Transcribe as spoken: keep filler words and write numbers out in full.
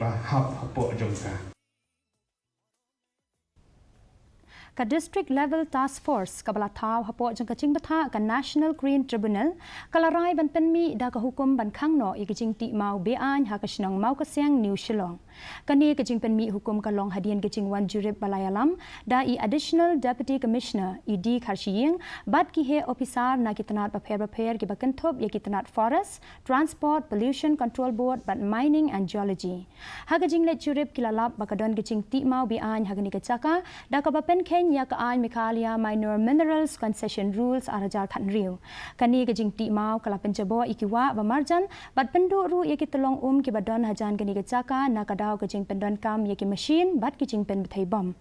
ba hap hapoh jong ka. Ka District Level Task Force kaba la thaw hapoh jong ka jingbthah ka National Green Tribunal ka la rai ban pynmih da ka hukum ban khang noh ïa ka jingtih maw be-aiñ ha ka shnong Mawkasiang, New Shillong. Kane ka jingpynmih hukum ka long hadien ka jingwan jurip ba la ïalam da i Additional Deputy Commissioner, i D Kharshiing, bad ki heh ophisar na ki tnat bapher bapher kiba kynthup ïa ki tnat Forest, Transport, Pollution Control Board bad Mining and Geology. Ha ka jingleit jurip ki la lap ba ka don ka jingtih maw be-aiñ ha kane ka jaka da kaba pynkheiñ ïa ka aiñ Meghalaya Minor Minerals Concession Rules ar hajar khathynriew. Kane ka jingtih maw ka la pynjaboh ïa ki wah ba marjan bad pynduh ruh ïa ki tyllong um kiba don hajan kane ka jaka na ka daw ka jingpyndonkam ïa ki mashin bad ki jingpynbthei bom.